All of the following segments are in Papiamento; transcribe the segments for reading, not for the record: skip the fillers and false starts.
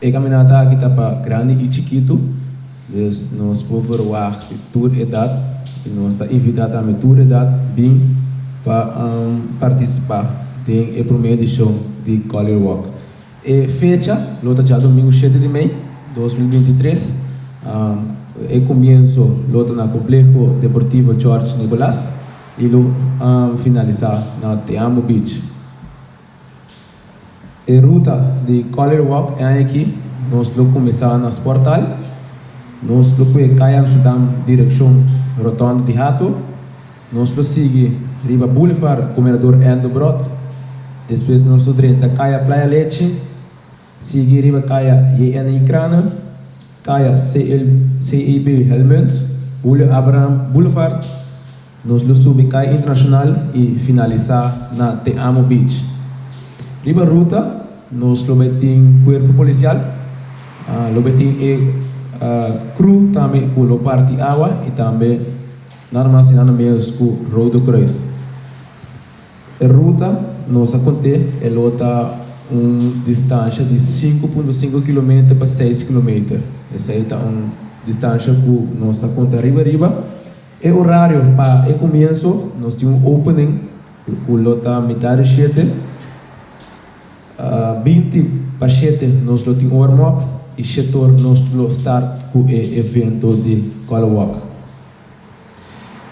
E kaminata aki ta pa grandi i chikitu, dus nos por verwacht tur edat i nos ta invitá tambe tur edat bin pa partisipá den e promé edishon di Color Walk. E fecha lo ta djadumingu 7 di mei 2023. E komienso lo ta na Kompleho Deportivo George Nicolaas i lo finalisá na Te Amo Beach. E ruta di Color Walk e aña aki nos lo kuminsá na Sporthal, nos lo kue Kaya Amsterdam direkshon Rotonde di Hato, nos lo sigui riba Boulevard Gobernador Endo Brot, despues nos lo drenta Kaya Playa Lechi, sigui riba Kaya JNI Kranen, Kaya CEB Helmond, Julio Abraham Boulevard, nos lo subi Kaya Internashonal i finalisá na Te Amo Beach. Riba ruta nos lo bai tin kuerpo polisial, lo bai tin e crew tambe ku lo parti awa i tambe nada mas i nada menos ku Rode Kruis. E ruta nos a kont'é e lo ta un distansha di 5,5 kilometer pa 6 kilometer. Esei ta un distansha ku nos a konta riba riba. E orario pa e komienso nos tin un opening ku lo ta mitar di 7. 6:40 nos lo tin warm up i 7'or nos lo start ku e evento di Color Walk.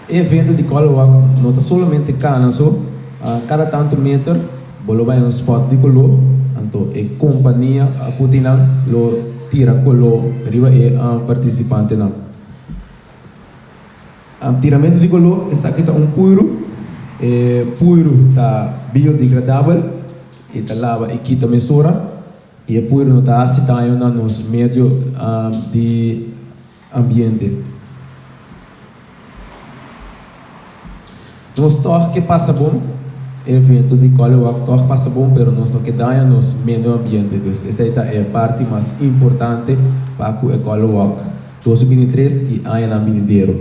E evento di Color Walk no ta solamente kana so, kada tantu meter bo lo bai un spot di koló, anto e kompania ku tin nan lo tira koló riba e partisipantenan. Tiramentu di koló, esaki ta un puiru. E puiru ta biodegradabel, e ta laba i kita mesora i e puiru no ta hasi daño na nos medio di ambiente. Nos tòg ke pasa bon, e evento di Color Walk tòg pasa bon, pero nos no ke daña nos medio ambiente. Dus esei ta e parti mas importante pa ku e Color Walk 2023 i añanan binidero.